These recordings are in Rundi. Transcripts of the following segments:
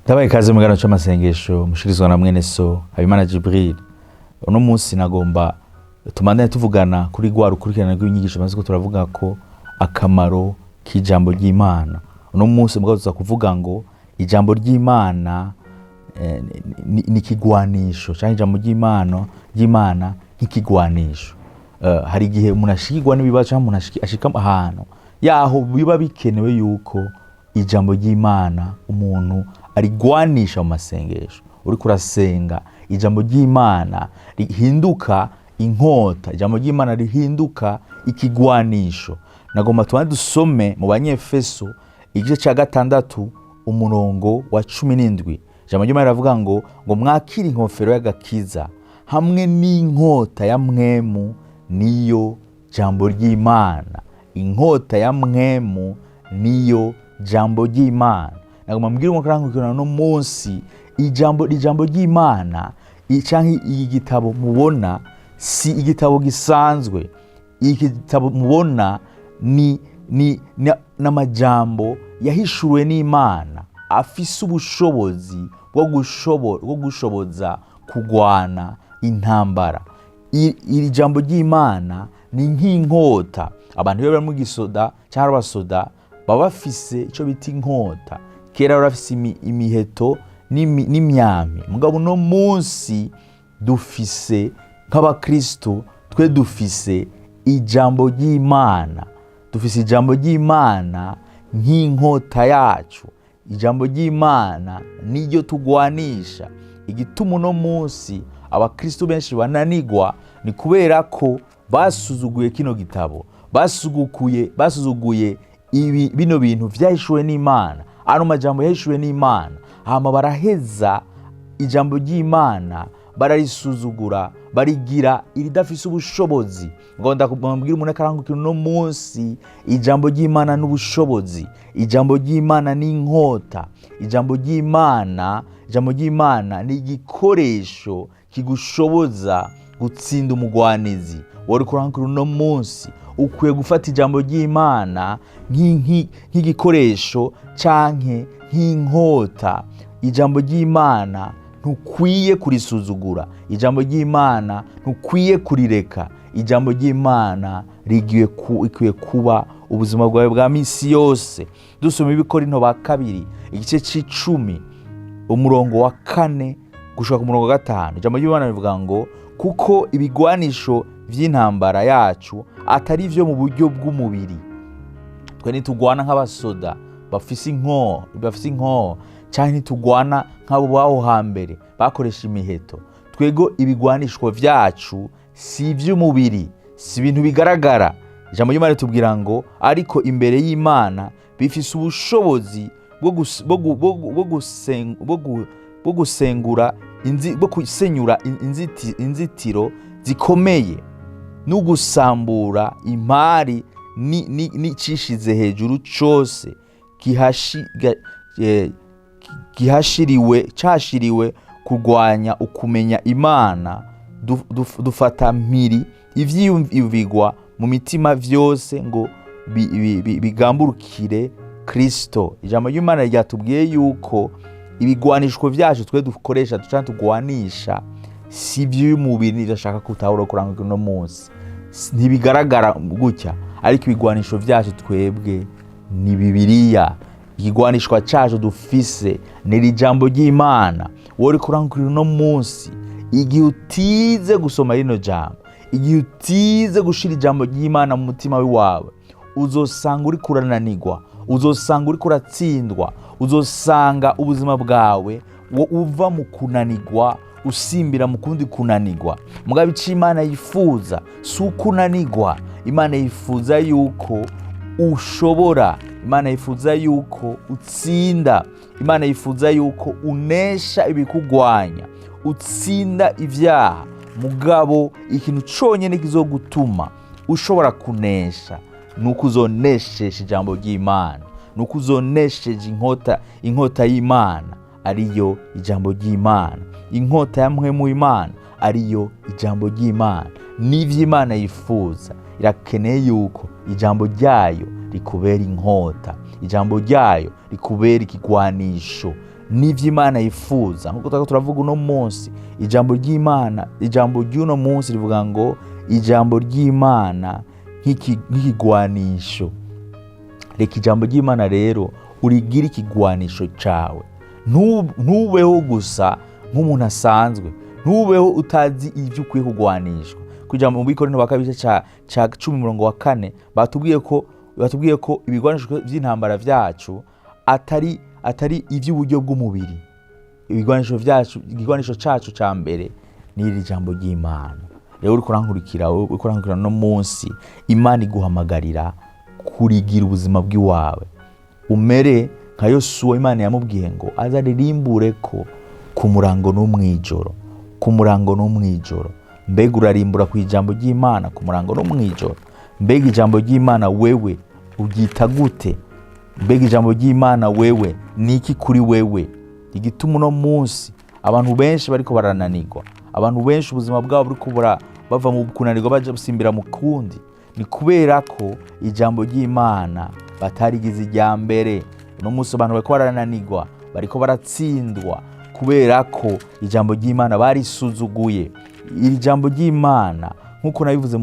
Ndabaye ikaze mu kiganiro c'amasengesho mushikirizwa na mwene so Habimana Jibril. Uno munsi nagomba tumandane tuvugana kuri rwa rukurikirane rw'inyigisho maze ko turavuga ko akamaro k'ijambo ry'Imana. Uno munsi mugabo tuza kuvuga ngo ijambo ry'Imana ni ikigwanisho canke ijambo ry'Imana nk'ikigwanisho. Hari igihe umuntu ashikirwa n'ibibazo canke umuntu ashika ahantu yaho biba bikenewe yuko ijambo ry'Imana umuntu arigwanisha mu masengesho. Uriko urasenga, ijambo ry'Imana rihinduka inkota, ijambo ry'Imana rihinduka ikigwanisho. Nagomba tubanze dusome mu Banyefeso igice ca 6 umurongo wa 17. Ijambo ry'Imana riravuga ngo mwakire inkofero y'agakiza hamwe n'inkota ya mpwemu, niyo jambo ry'Imana. Inkota ya mpwemu niyo jambo ry'Imana. Nagomba mbwire umukarankurikirana no munsi ijambo ry'Imana canke iki gitabo mubona si igitabo gisanzwe. Iki gitabo mubona ni n'amajambo yahishuwe n'Imana afise ubushobozi bwo gushoboza kugwana intambara. Iri jambo ry'Imana ni nk'inkota. Abantu iyo bari mu gisoda cyangwa abasoda baba bafise ico bita inkota. Kera bari bafise imiheto n'imyampi. Mugabo uno munsi dufise nk'abakristo, twe dufise ijambo ry'Imana. Dufise ijambo ry'Imana nk'inkota yacu. Ijambo ry'Imana niryo tugwanisha. Igituma uno munsi abakristo benshi bananigwa ni kubera ko basuzuguye kino gitabo, basuzuguye bino bintu vyahishuwe n'Imana, ano majambo yahishuwe n'Imana. Hama baraheza ijambo ry'Imana bararisuzugura, barigira iridafise ubushobozi. Ngo ndakubwira umuntu akarangukira uno munsi, ijambo ry'Imana n'ubushobozi, ijambo ry'Imana n'inkota, ijambo ry'Imana ni igikoresho kigushoboza gutsinda umugwanizi. Wari kurangukira uno munsi, ukwiye gufata ijambo ry'Imana nk'igikoresho canke nk'inkota. Ijambo ry'Imana ntukwiye kurisuzugura, ijambo ry'Imana ntukwiye kurireka. Ijambo ry'Imana rikwiye kuba ubuzima bwawe bwa misi yose. Dusoma Ibikorinto ba kabiri igice c'icumi umurongo wa 4 gushika ku murongo wa 5, ijambo ry'Imana rivuga ngo kuko ibigwanisho vy'intambara yacu atari ivyo mu buryo bw'umubiri. Twe ntitugwana nk'abasoda bafise inkoho, canke ntitugwana nk'abo baho hambere bakoresha imiheto. Twego ibigwanishwa vyacu si ivy'umubiri, si ibintu bigaragara. Ijambo ry'Imana ritubwira ngo ariko imbere y'Imana bifise ubushobozi bwo gusengura bwo gusenyura inzitiro zikomeye no gusambura impari n'icishize hejuru cose cashiriwe kurwanya ukumenya Imana. Dufata mpiri ivyiyumvigwa mu mitima vyose ngo bigamburukire Kristo. Ijambo ry'Imana ryatubwiye yuko ibigwanishwa vyacu twe dukoresha canke tugwanisha si ivy'umubiri. Nivyo ashaka kutahura kuranga uno munsi. Ntibigaragara gutya, ariko ibigwanisho vyacu twebwe ni Bibiliya. Ikigwanishwa cacu dufise ni iri jambo ry'Imana. Wowe uriko urangurira uno munsi, igihe utize gusoma rino jambo, igihe utize gushira ijambo ry'Imana mu mutima wawe, uzosanga uriko urananigwa, uzosanga uriko uratsindwa, uzosanga ubuzima bwawe uva mu kunanigwa usimbira mu kundi kunanigwa. Mugabo ico Imana yifuza si ukunanigwa. Imana yifuza yuko ushobora, Imana yifuza yuko utsinda, Imana yifuza yuko unesha ibikugwanya, utsinda ivyaha. Mugabo ikintu conyene kizogutuma ushobora kunesha nuko uzonesheje ijambo ry'Imana, nuko uzonesheje inkota y'Imana ariyo ijambo ry'Imana, inkota ya mpwemu w'Imana ariyo ijambo ry'Imana. N'ivyo Imana yifuza, irakeneye yuko ijambo ryayo rikubera inkota, ijambo ryayo rikubera ikigwanisho. n'ivyo Imana yifuza. Nk'uko turiko turavuga uno munsi, ijambo ry'Imana, ijambo ry'uno munsi rivuga ngo ijambo ry'Imana nk'ikigwanisho. Reka ijambo ry'Imana rero urigire ikigwanisho cawe. Ntubeho gusa nk'umuntu asanzwe, ntubeho utazi ivyo ukwiye kugwanishwa. Ku ijambo mu Bikorinto ba kabiri igice ca 10 umurongo wa 4, batubwiye ko ibigwanisho vy'intambara vyacu atari ivy'uburyo bw'umubiri. Ibigwanisho vyacu, igigwanisho cacu ca mbere ni iri jambo ry'Imana. Rero uriko urankurikira, wowe uriko urankurikira no munsi, Imana iguhamagarira kurigira ubuzima bw'iwawe, umere nka Yosuwa. Imana yamubwiye ngo azaririmbure ko ku murango no mwijoro, ku murango no mwijoro. Mbega urarimbura ku ijambo ry'Imana ku murango no mwijoro? Mbega ijambo ry'Imana wewe uryita gute? Mbega ijambo ry'Imana wewe ni iki kuri wewe? Igituma uno munsi abantu benshi bariko barananirwa, abantu benshi ubuzima bwabo buriko bava mu kunanirwa baja gusimbira mu kundi, ni kubera ko ijambo ry'Imana batarigize irya mbere. Uno munsi abantu bariko barananirwa, bariko baratsindwa kubera ko ijambo ry'Imana barisuzuguye. Iri jambo ry'Imana, nk'uko nabivuze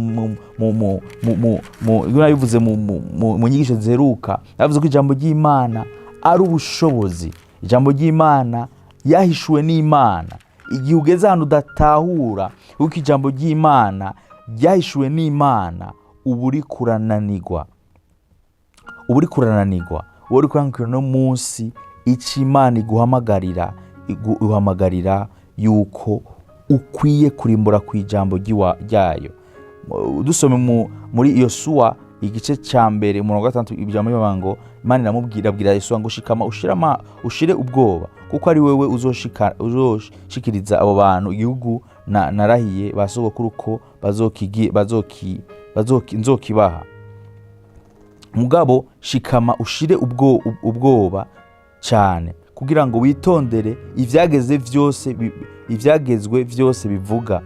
mu nyigisho ziheruka, nabivuze ko ijambo ry'Imana ari ubushobozi. Ijambo ry'Imana yahishuwe n'Imana. Igihe ugeze ahantu udatahura kuko ijambo ry'Imana ryahishuwe n'Imana, uba uri kurananirwa, uba uri kurananirwa. Uba uri kurananirwa. No munsi icyo Imana iguhamagarira, iguhamagarira yuko ukwiye kurimbura ku ijambo ryayo. Dusome muri Yosuwa igice cya 1 umurongo wa 6, ijambo rivuga ngo Imana iramubwira, abwira Yosuwa ngo shikama ushire ubwoba, kuko ari wewe uzoshikiriza abo bantu igihugu narahiye ba sogokuru ko nzokibaha. Mugabo shikama ushire ubwoba cyane, kugira ngo witondere ivyageze vyose ivyagezwe vyose bivuga,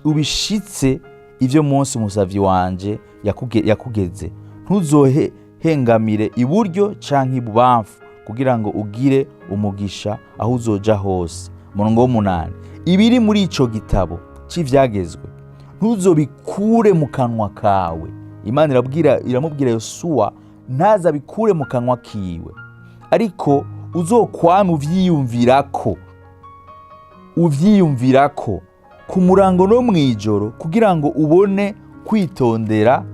ubishitse ivyo Mose umusavyi wanje yakugeze. Ntuzohengamire iburyo canke ibubamfu, kugira ngo ugire umugisha aho uzoja hose. Umurongo w'umunani: ibiri muri ico gitabo c'ivyagezwe ntuzobikure mu kanwa kawe. Imana iramubwira Yosuwa ntazabikure mu kanwa kiwe, ariko uzokwame uvyiyumvirako ku murango no mw'ijoro, kugira ngo ubone kwitondera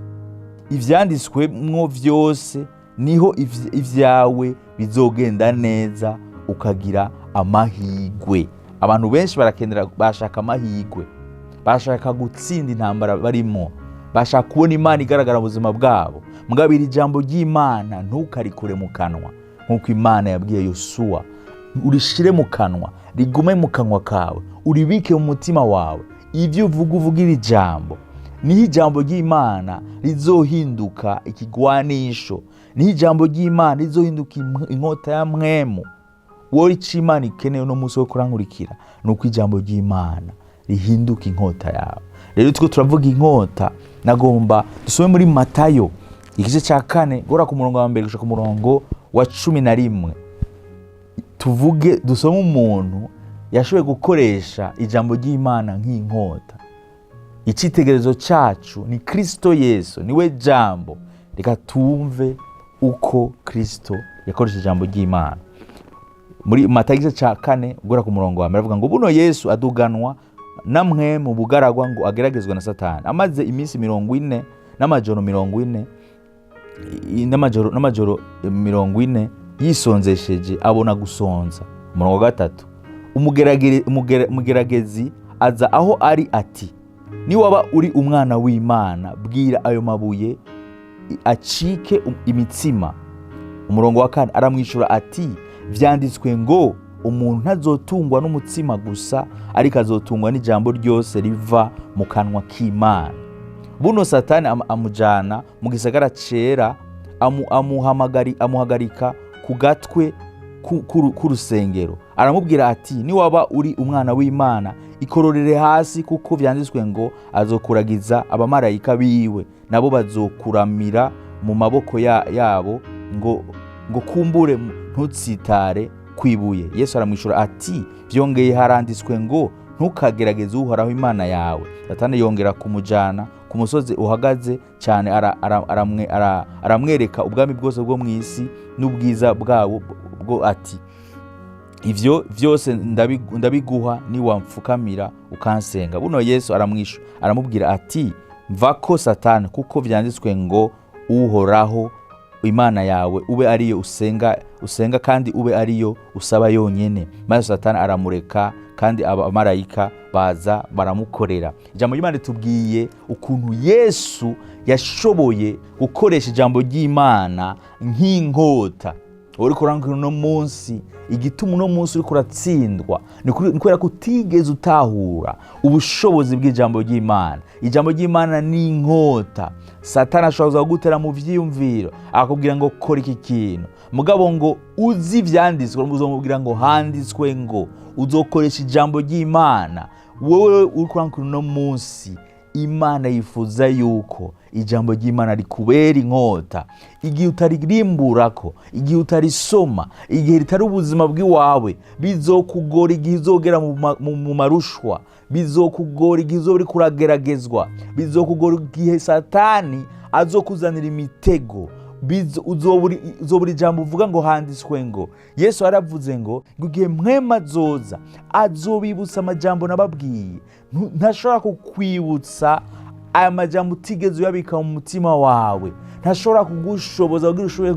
ivyanditswemwo vyose, niho ivyawe bizogenda neza ukagira amahigwe. Abantu benshi barakenera, bashaka amahigwe, bashaka gutsinda intambara barimo, bashaka kubona Imana igaragara mu buzima bwabo. Mugabo iri jambo ry'Imana ntukarikure mu kanwa, nk'uko Imana yabwiye Yosuwa. Urishire mu kanwa, rigume mu kanwa kawe, uribike mu mutima wawe. Ibyo uvuga, uvuga iri jambo, niho ijambo ry'Imana rizohinduka ikigwanisho, niho ijambo ry'Imana rizohinduka inkota ya mpwemu. Wowe icyo Imana ikeneye uno munsi wo kurankurikira ni uko ijambo ry'Imana rihinduka inkota yawe. Rero two turavuga inkota, nagomba dusome muri Matayo igice cya 4, guhera ku murongo wa 1 gushika ku murongo wa 11. Tuvuge, dusome umuntu yashoboye gukoresha ijambo ry'Imana nk'inkota. Icyitegererezo cyacu ni Kristo Yesu, niwe jambo. Reka tumve uko Kristo yakoresha ijambo ry'Imana. Muri Matayo igice cya 4, guhera ku murongo wa 1, avuga ngo buno Yesu aduganwa namwe mu bugaragwa ngo ageragezwe na Satani. Amaze iminsi 40 n'amajoro 40 n'amajoro 40 yisonzesheje, abona gusonza. Umurongo wa 3: umugeragezi aza aho ari ati: niwaba uri umwana w'Imana, bwira ayo mabuye acike imitsima. Umurongo wa 4: aramwishyura ati: vyanditswe ngo umuntu ntazotungwa n'umutsima gusa, ariko azotungwa n'ijambo ryose riva mu kanwa k'Imana. Buno Satani amujana mu gisagara cera, amuhagarika ku gatwe k'urusengero, aramubwira ati: niwaba uri umwana w'Imana, ikororere hasi, kuko vyanditswe ngo azokuragiza abamarayika biwe, nabo bazokuramira mu maboko yabo, ngo kumbure ntutsitare Kwibuye. Yesu aramwishura ati: "Vyongeye haranditswe ngo: 'Ntukagerageze Uhoraho Imana yawe.'" Satani yongera kumujana ku musozi uhagaze cyane, aramwereka ubwami bwose bwo mu isi n'ubwiza bwabo bwo, ati: "Ivyo vyose ndabiguha niwamfukamira ukansenga." Buno Yesu aramwishu aramubwira ati: "Mvako, Satani, kuko vyanditswe ngo: 'Uhoraho Imana yawe ube ariyo usenga kandi ube ariyo usaba yonyene.'" Maze Satani aramureka, kandi abamarayika baza baramukorera. Ijambo ry'Imana ritubwiye ukuntu Yesu yashoboye gukoresha ijambo ry'Imana nk'inkota. Uriko urambwira uno munsi, igituma uno munsi uriko uratsindwa ni kubera ko utigeze utahura ubushobozi bw'ijambo ry'Imana. Ijambo ry'Imana ni inkota. Satani ashobora kuza kugutera mu vyiyumviro, akakubwira ngo: "Kora iki kintu." Mugabo ngo uzi ivyanditswe, uzomubwira ngo: "Handitswe ngo." Uzokoresha ijambo ry'Imana. Wowe uriko urambwira uno munsi, Imana yifuza yuko ijambo ry'Imana rikubera inkota. Igihe utaririmburako, igihe utarisoma, igihe ritari ubuzima bw'iwawe, bizokugora igihe uzogera mu marushwa, bizokugora igihe uzoba uriko urageragezwa, bizokugora igihe Satani azokuzanira imitego. Uzobura ijambo uvuga ngo: "Handitswe ngo." Yesu yaravuze ngo igihe Mpwemu azoza, azobibutsa amajambo nababwiye. Ntashobora kukwibutsa aya majambo utigeze uyabika mu mutima wawe. Ntashobora kugushoboza kugira ushobore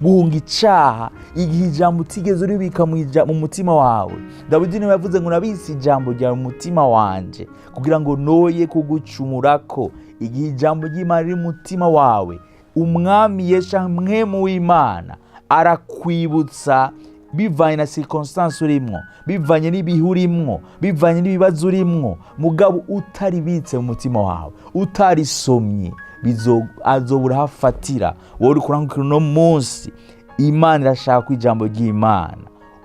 guhunga icaha igihe ijambo utigeze uribika mu mutima wawe. Dawidi niwe yavuze ngo: "Nabise ijambo ryawe mu mutima wanje kugira ngo noye kugucumurako." Igihe ijambo ry'Imana riri mu mutima wawe, Umwami Yesu, Mpwemu w'Imana, arakwibutsa bivanye na circonstance urimwo, bivanye n'ibihe urimwo, bivanye n'ibibazo urimwo. Mugabo utaribitse mu mutima wawe, utarisomye, azobura aho afatira. Wowe uriko urangukira uno munsi, Imana irashaka ko ijambo ry'Imana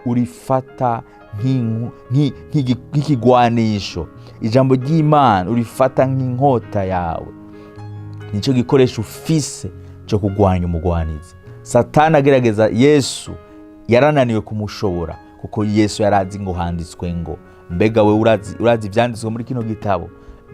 urifata nk'ikigwanisho, ijambo ry'Imana urifata nk'inkota yawe. Nicyo gikoresho ufise cyo kurwanya umugwanizi. Satani agerageza Yesu, yarananiwe kumushobora, kuko Yesu yarazi ngo: "Handitswe ngo." Mbega we urazi ivyanditswe muri kino gitabo?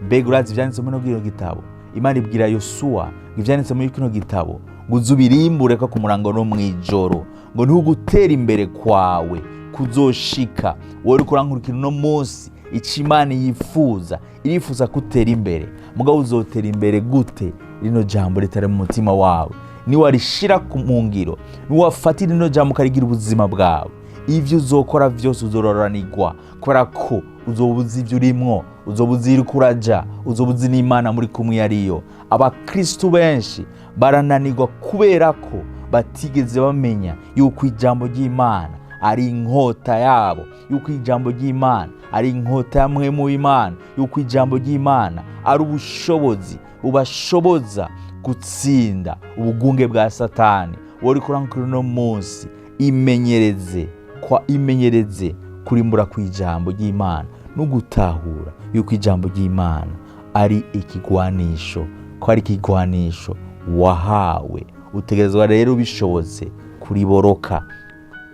Mbega urazi ivyanditswe muri kino gitabo? Imana ibwira Yosuwa ngo ivyanditse muri kino gitabo ngo uze ubirimbure ko ku murango no mw'ijoro, ngo niho ugutera imbere kwawe kuzoshika. Wowe uriko urankurikira uno munsi, ico Imana yifuza, irifuza kutera imbere. Mugabo uzotera imbere gute rino jambo ritari mu mutima wawe? Niwarishira mu ngiro, niwafatira rino jambo ukarigira ubuzima bwawe, ivyo uzokora vyose uzororanirwa, kubera ko uzoba uzi ivyo urimwo, uzoba uzi iyo uriko uraja, uzoba uzi n'Imana muri kumwe iyo ariyo. Abakristu benshi barananirwa kubera ko batigeze bamenya yuko ijambo ry'Imana ari inkota yabo, yuko ijambo ry'Imana ari inkota ya Mpwemu w'Imana, yuko ijambo ry'Imana ari ubushobozi bubashoboza gutsinda ubugunge bwa Satani. Wowe uriko urankura uno munsi, imenyereze kwa imenyereze kurimbura ku ijambo ry'Imana no gutahura yuko ijambo ry'Imana ari ikigwanisho, ko ari ikigwanisho wahawe. Utegerezwa rero bishobotse kuriboroka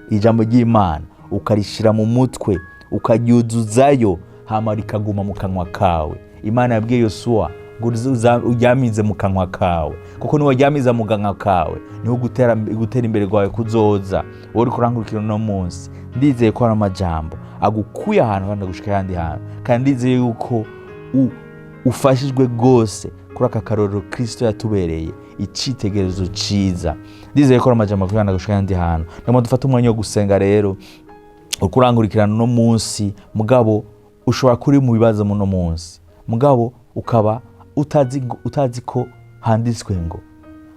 ijambo ry'Imana, ukarishira mu mutwe, ukaryuzuzayo, hama rikaguma mu kanwa kawe. Imana yabwiye Yosuwa ngo uryamize mu kanwa kawe, kuko niwaryamiza mu kanwa kawe niho gutera imbere kwawe kuzoza. Wowe uriko urankurikira uno munsi, ndizeye ko hari amajambo agukuye ahantu kandi agushika ahandi hantu, kandi ndizeye yuko ufashijwe rwose kuri aka karorero Kristo yatubereye icitegererezo ciza. Ndizeye ko hari amajambo akuye ahantu agushika ahandi hantu. Ndagomba dufate umwanya wo gusenga. Rero uriko urankurikirana uno munsi, mugabo ushobora kuri mu bibazo muno munsi, mugabo ukaba utazi ko handitswe ngo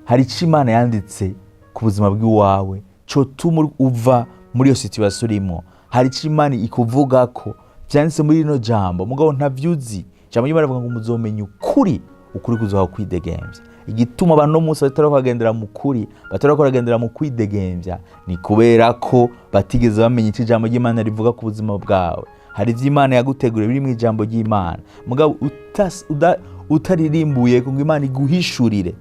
hari icyo Imana yanditse ku buzima bw'iwawe cotuma uva muri iyo situation urimo. Hari icyo Imana ikuvuga ko vyanditse muri rino jambo, mugabo ntavyuzi. Ijambo ry'Imana rivuga ngo: "Muzomenya ukuri, ukuri kuzoha kwidegemvya." Igituma abantu no munsi batariko baragendera mu kuri, batariko baragendera mu kwidegemvya, ni kubera ko batigeze bamenya icyo ijambo ry'Imana rivuga ku buzima bwawe. Hari ivyo Imana yaguteguriye biri mu ijambo ry'Imana, mugabo utaririmbuye ngo Imana iguhishurire,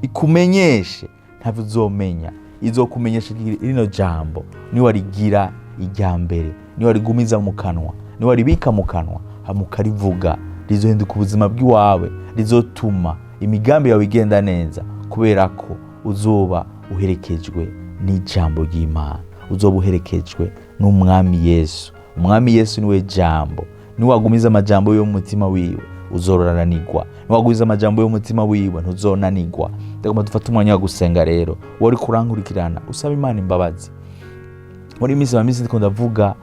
ikumenyeshe, ntavyo uzomenya. Izokumenyesha rino jambo niwarigira irya mbere, niwarigumiza mu kanwa, niwaribika mu kanwa hama ukarivuga, rizohinduka ubuzima bw'iwawe, rizotuma imigambi yawe igenda neza, kubera ko uzoba uherekejwe n'ijambo ry'Imana, uzoba uherekejwe n'Umwami Yesu. Umwami Yesu niwe jambo. Niwagumiza amajambo yo mu mutima wiwe uzororanirwa, niwagumiza amajambo yo mu mutima wiwe ntuzonanirwa. Ndagomba dufate umwanya wo gusenga rero. Wowe uriko urankurikirana, usaba Imana imbabazi. Muri iyi minsi ndiko ndavuga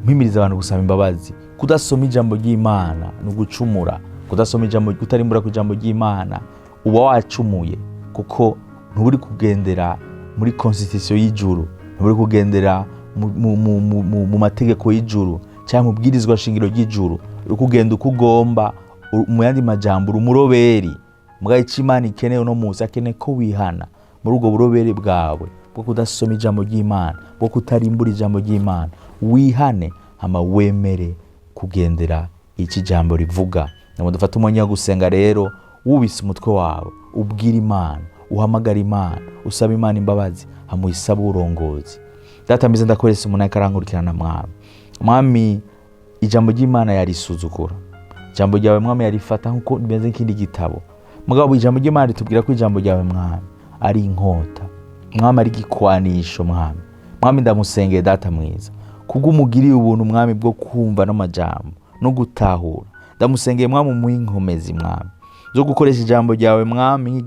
mpimiriza abantu gusaba imbabazi. Kudasoma ijambo ry'Imana ni ugucumura. Kudasoma ijambo, kutarimbura ku ijambo ry'Imana, uba wacumuye, kuko ntuburi kugendera muri constitution y'ijuru, ntuburi kugendera mu mategeko y'ijuru cyangwa mu bwirizwa shingiro ry'ijuru. Uri kugenda uko ugomba. Mu yandi majambo, uri umuroberi. Mugabo icyo Imana ikeneye uno munsi, akeneye ko wihana muri ubwo buroberi bwawe bwo kudasoma ijambo ry'Imana, bwo kutarimbura ijambo ry'Imana. Wihane hama wemere kugendera iki jambo rivuga. Ntabwo dufate umwanya wo gusenga rero, wubise umutwe wawe, ubwira Imana, uhamagara Imana, usaba Imana imbabazi, hama uyisaba uburongozi. Data mwiza, ndakoresha umuntu ariko arankurikirana. Mwami, Mwami, ijambo ry'Imana yarisuzugura, ijambo ryawe Mwami yarifata nkuko rimeze nk'ikindi gitabo. Mugabo ijambo ry'Imana ritubwira ko ijambo ryawe Mwami ari inkota, Mwami ari igikwanisho. Mwami, Mwami, ndamusengeye Data mwiza, kubwo umugiriye ubuntu Mwami bwo kumva n'amajambo no gutahura. Ndamusengeye Mwami, umuhe inkomezi Mwami zo gukoresha ijambo ryawe Mwami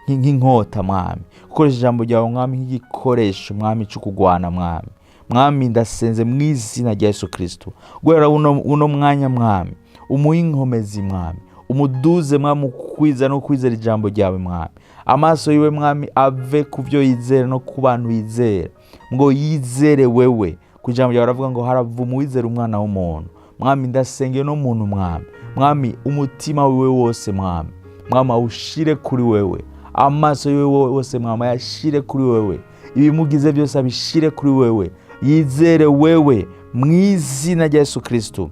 nk'inkota, Mwami, gukoresha ijambo ryawe Mwami nk'igikoresho Mwami cyo kugwana. Mwami, Mwami, ndasenze mu izina rya Yesu Kristo, guhera uno mwanya Mwami umuhe inkomezi, Mwami umuduze, Mwami ukwiza no kwizera ijambo ryawe. Mwami, amaso yiwe Mwami ave ku byo yizera no ku bantu yizera, ngo yizere wewe. Ku ijambo ryawe baravuga ngo haravuma uwizera umwana w'umuntu. Mwami, ndasengeye no muntu Mwami, Mwami, umutima wiwe wose Mwami, Mwami awushire kuri wewe, amaso yiwe wose Mwami ayashire kuri wewe, ibimugize byose abishire kuri wewe, yizere wewe mu izina rya Yesu Kristo.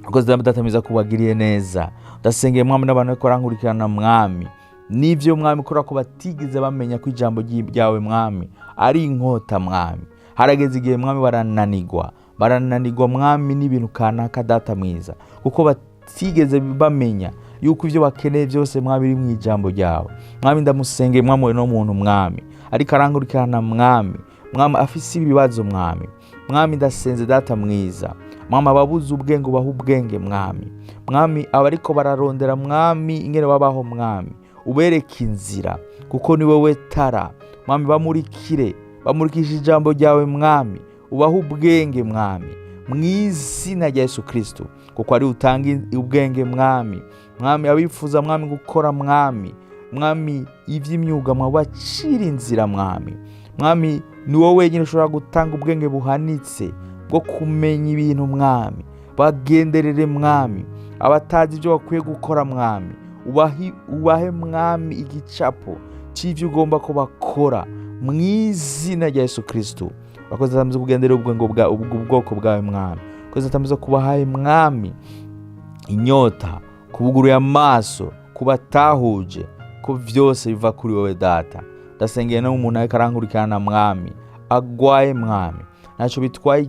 Akoze Data mwiza kubagiriye neza. Ndasengeye Mwami n'abantu bariko barankurikirana Mwami, nivyo Mwami, kubera ko batigeze bamenya ko ijambo ryawe Mwami ari inkota. Mwami, harageze igihe Mwami barananigwa, barananigwa Mwami n'ibintu kanaka Data mwiza, kuko batigeze bamenya yuko ivyo bakeneye byose Mwami biri mu ijambo ryawe. Mwami, ndamusengeye Mwami no muntu Mwami ariko arankurikirana Mwami, Mwami afise ibibazo Mwami. Mwami, ndasenze Data mwiza, Mwami ababuze ubwenge ubahe ubwenge Mwami. Mwami, abariko bararondera Mwami ingene babaho Mwami, ubereke inzira, kuko ni wowe tara. Mwami, bamurikire, bamurikishe ijambo ryawe Mwami, ubahe ubwenge Mwami mu izina rya Yesu Kristo, kuko ari utanga ubwenge Mwami. Mwami, abifuza Mwami gukora Mwami, Mwami ivy'imyuga Mwami, bacira inzira Mwami. Mwami, ni wowe wenyine ushobora gutanga ubwenge buhanitse bwo kumenya ibintu Mwami. Bagenderere Mwami, abatazi ibyo bakwiye gukora Mwami, ubahe Mwami igicapo c'ivyo ugomba ko bakora mu izina rya Yesu Kristo. Bakoze atamize kugendera ubwenge bwa ubwo bwoko bwawe Mwami, bakoze atamize kubahaye Mwami inyota, kubuguruye amaso, kubatahuje ko vyose biva kuri wowe Data. Ndasengeye no umuntu ariko arankurikirana Mwami agwaye Mwami, ntacyo bitwaye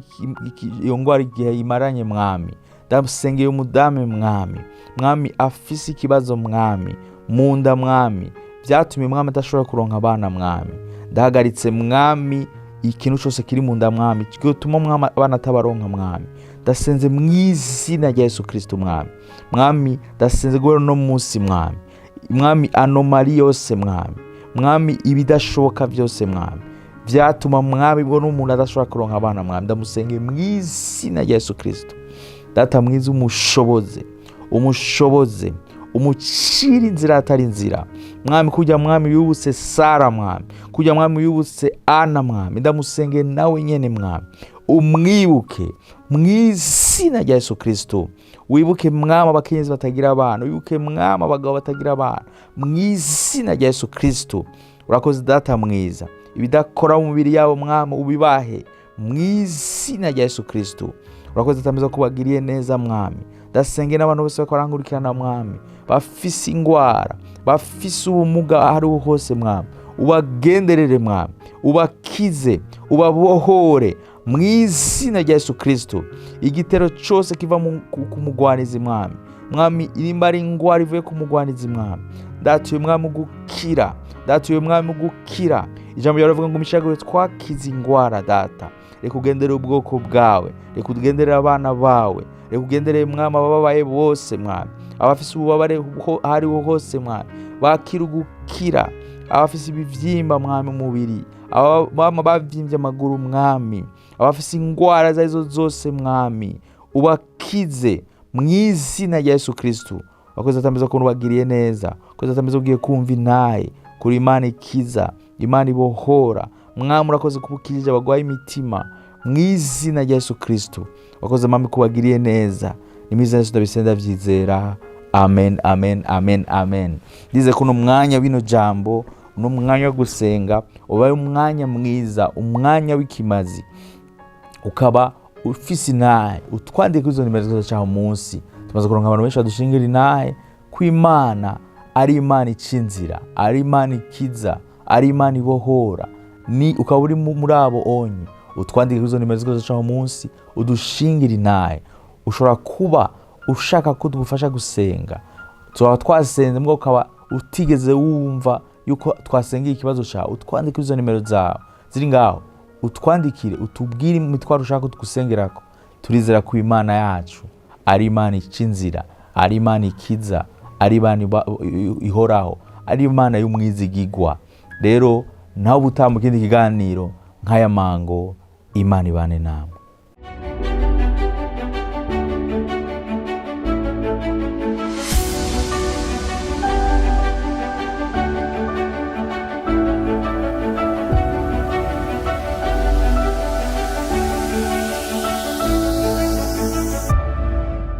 iyo ngwara igihe imaranye Mwami. Ndasengeye umudame Mwami, Mwami afise ikibazo Mwami mu nda Mwami, byatumye Mwami adashobora kuronka abana Mwami. Ndahagaritse Mwami ikintu cyose kiri mu nda Mwami gituma Mwami abana atabaronka Mwami. Ndasenze mu izina rya Yesu Kristo Mwami. Mwami, ndasenze guhera uno munsi Mwami, Mwami anomali yose Mwami, Mwami ibidashoboka byose Mwami byatuma Mwami ubwo n'umuntu adashobora kuronka abana Mwami, ndamusengeye mu izina rya Yesu Kristo. Data mwiza, umushoboze, umushoboze, umucire inzira atari inzira Mwami, kujya Mwami yubutse Sara Mwami, kujya Mwami yubutse Ana Mwami, ndamusengeye nawe nyene Mwami, umwibuke mu izina rya Yesu Kristo. Wibuke Mwami abakenyezi batagira abana, wibuke Mwami abagabo batagira abana mu izina rya Yesu Kristo. Urakoze Data mwiza, ibidakora mu mubiri yabo Mwami ubibahe mu izina rya Yesu Kristo. Urakoze Data mwiza kubagiriye neza Mwami. Ndasenge n'abantu bose bariko barankurikirana Mwami, bafise ingwara, bafise ubumuga aho ariho hose Mwami, Ubagenderere Mwami, ubakize, ubabohore mu izina rya Yesu Kristo. Igitero cyose kiva ku mugwanizi Mwami, Mwami, nimba ari ingwara ivuye ku mugwanizi Mwami, ndatuye Mwami gukira, ndatuye Mwami gukira. Ijambo ryawe rivuga ngo imishaguro twakize ingwara. Data, reka ugendere ubwoko bwawe, reka ugenderere abana bawe, reka ugenderere Mwami abababaye bose, Mwami, abafise ububabare aho ariho hose Mwami, bakira ugukira. Abafise ibivyimba Mwami umubiri, abama bavyimbye amaguru Mwami, abafise ingwara izo arizo zose Mwami, ubakize mu izina rya Yesu Kristo. Wakoze atameze ukuntu ubagiriye neza, wakoze atameze ugiye kumva intahe kuri Imana ikiza, Imana ibohora. Mwami, urakoze kuba ukijije abagwaye imitima mu izina rya Yesu Kristo. Wakoze Mwami kubagiriye neza, ni mu izina rya Yesu ndabisenga ndavyizera. Amen, amen, amen, amen. Ndize kuno mwanya w'ino jambo, uno mwanya wo gusenga ubaye umwanya mwiza, umwanya w'ikimazi, ukaba ufise intahe utwandike kuri izo nimero zose caho munsi. Tumaze kuronka abantu benshi badushingira intahe ko Imana ari Imana ica inzira, ari Imana ikiza, ari Imana ibohora. Ni ukaba uri muri abo onye, utwandike kuri izo nimero zose caho munsi, udushingira intahe. Ushobora kuba ushaka ko tugufasha gusenga, tuba twasenze mbwo ukaba utigeze wumva yuko twasengeye ikibazo cyawe, utwandike kuri izo nimero zawe ziri ngaho, utwandikire, utubwire imitwaro ushaka ko tugusengerako. Turizera ko Imana yacu ari Imana ica inzira, ari Imana ikiza, ari Imana ihoraho, ari Imana y'umwizigigwa. Rero nawe ubutaha mu kindi kiganiro nk'aya mango, Imana ibane namwe.